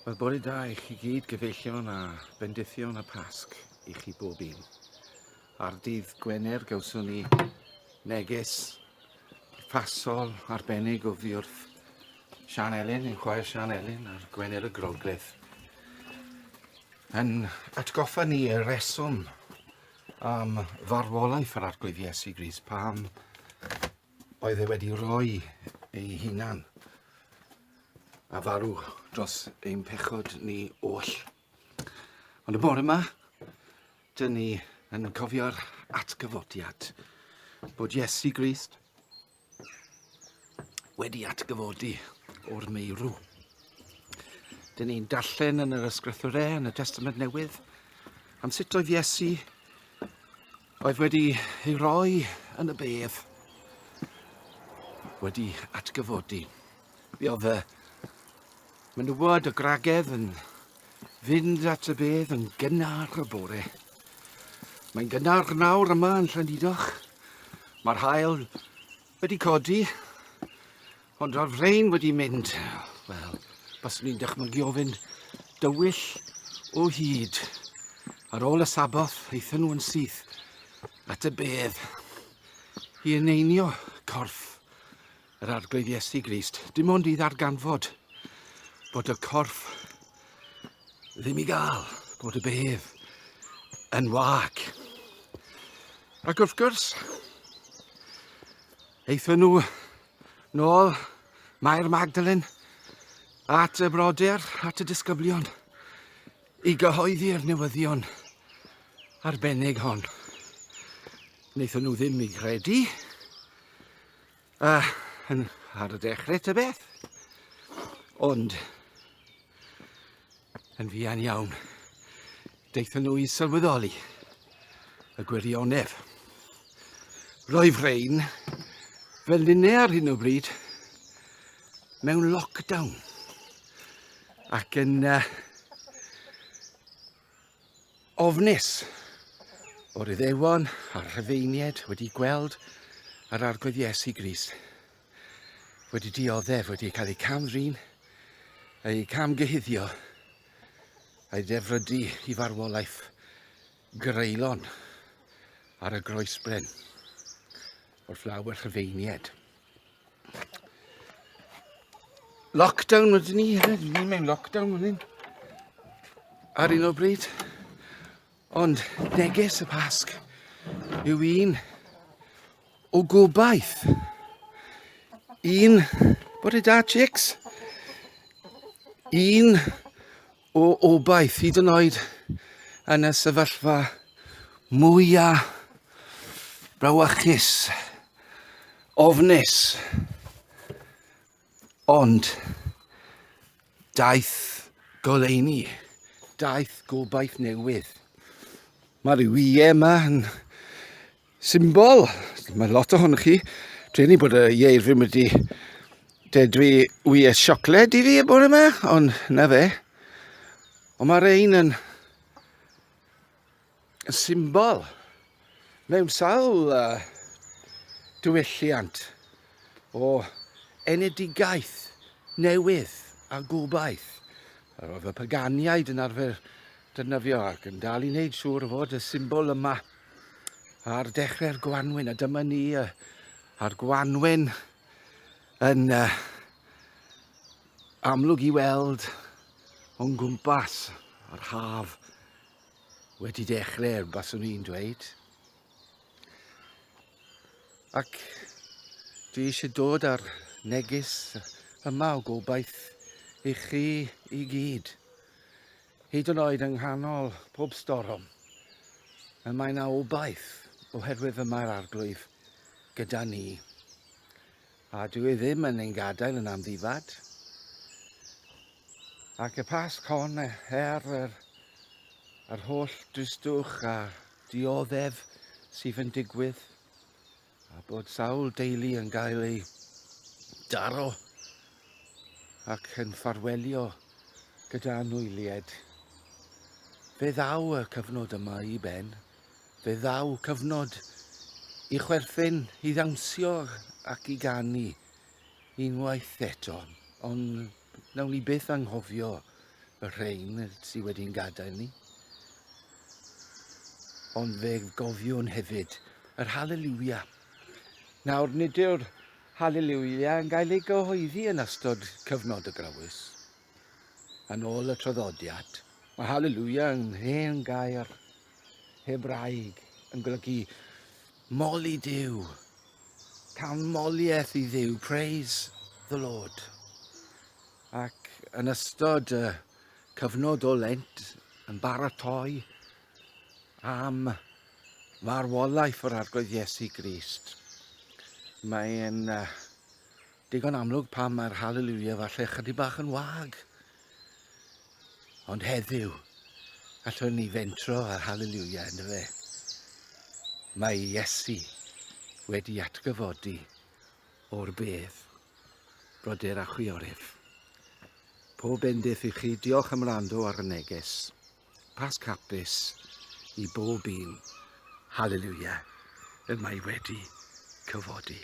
Wel, bore da i chi gyd, gyfeillion a bendithion y Pasg i chi bob un. Ar dydd Gwener gawson ni neges ffasol arbennig o fi wrth Sian Elin, ein chwaer Sian Elin, ar Gwener y Grogledd. Yn atgoffa ni y reswm am farwolaeth yr Arglwydd Iesu Grist, pam oedd e wedi rhoi ei hunan a farw dros ein pechod ni oll. Ond y bore yma, dyn ni yn cofio'r atgyfodiad bod Iesu Grist wedi atgyfodi o'r meirw. Dyn ni'n darllen yn yr ysgrythurau yn y Testament Newydd am sut oedd Iesu oedd wedi ei roi yn y bedd wedi atgyfodi. Mi oedd y menywod y gragedd yn fynd at y bedd yn gynnar y bore. Mae'n gynnar nawr yma yn Llandudoch. Mae'r hael wedi codi, ond o'r frein wedi mynd, wel, baswn i'n dychmygu ofyn dywyll o hyd. Ar ôl y Saboth, aethon nhw yn syth at y bedd i eneinio corff yr Arglwydd Iesu Grist, dim ond i ddarganfod bod y corff ddim i gael, bod y bedd yn wag. Ac wrth gwrs, aethon nhw nôl Mair Magdalen at y brodyr, at y disgyblion, i gyhoeddi'r newyddion arbennig hon. Wnaethon nhw ddim i gredu, yn, ar y dechrau ta beth, ond yn fuan iawn, daethon nhw i sylweddoli y gwirionedd. Roedd rhain fel ninne ar hyn o bryd mewn lockdown ac yn ofnus o'r Iddewon a'r Rhufeiniaid wedi gweld yr Arglwydd Iesu Grist wedi dioddef, wedi cael eu cam-drin, eu camgyhuddio, a'i defrydu i farwolaeth greulon ar y groesbren wrth law y Rhufeiniaid. Lockdown ydyn ni hefyd, ni mewn lockdown fan hyn. Ar un o bryd. Ond neges y Pasg yw un o gobaith. Un, bore da chicks, un o obaith hyd yn oed yn y sefyllfa mwyaf brawychus, ofnus. Ond daeth goleuni, daeth gobaith newydd. Mae'r wyau yma yn symbol. Mae lot ohonoch chi. Trueni bod y ieir ddim wedi dedwi wyau siocled i fi y bore yma, ond na fe. Ond mae'r ein yn symbol mewn sawl diwylliant o enedigaeth newydd a gobaith. Yr oedd y paganiaid yn arfer defnyddio ac yn dal i wneud siŵr o fod y symbol yma ar dechrau'r gwanwyn. A dyma ni a'r gwanwyn yn amlwg i weld o'n gwmpas a'r haf wedi dechrau, baswn i'n dweud. Ac dwi eisiau dod â'r neges yma o gobaith i chi i gyd. Hyd yn oed yng nghanol pob storom, y mae yna obaith oherwydd y mae'r Arglwydd gyda ni. A dwi e ddim yn ein gadael yn amddifad. Ac y Pasg hon, er yr, yr holl dristwch a dioddef sydd yn digwydd, a bod sawl deulu yn gael ei daro ac yn ffarwelio gyda anwyliaid. Fe ddaw y cyfnod yma i ben. Fe ddaw cyfnod i chwerthin, i ddawnsio ac i ganu unwaith eto, ond nawn ni byth anghofio y rhain sydd wedi'n gadael ni. Ond fe gofiwn hefyd yr Hallelujah. Nawr, nid yw'r Hallelujah yn gael ei gyhoeddi yn ystod cyfnod y Grawys. Yn ôl y traddodiad, mae Hallelujah yn hen gair Hebraeg yn golygu moli Duw, canmoliaeth i Dduw, praise the Lord. Ac yn ystod y cyfnod o Lent, yn baratoi am farwolaeth yr Arglwydd Iesu Grist, mae'n digon amlwg pam mae'r Hallelujah falle chydig bach yn wag. Ond heddiw, allwn ni fentro ar Hallelujah, ynddo fe? Mae Iesu wedi atgyfodi o'r bedd, brodyr a chwiorydd. Pob bendith i chi, diolch am wrando ar y neges. Pasg hapus i bob un. Hallelujah, y mae wedi cyfodi.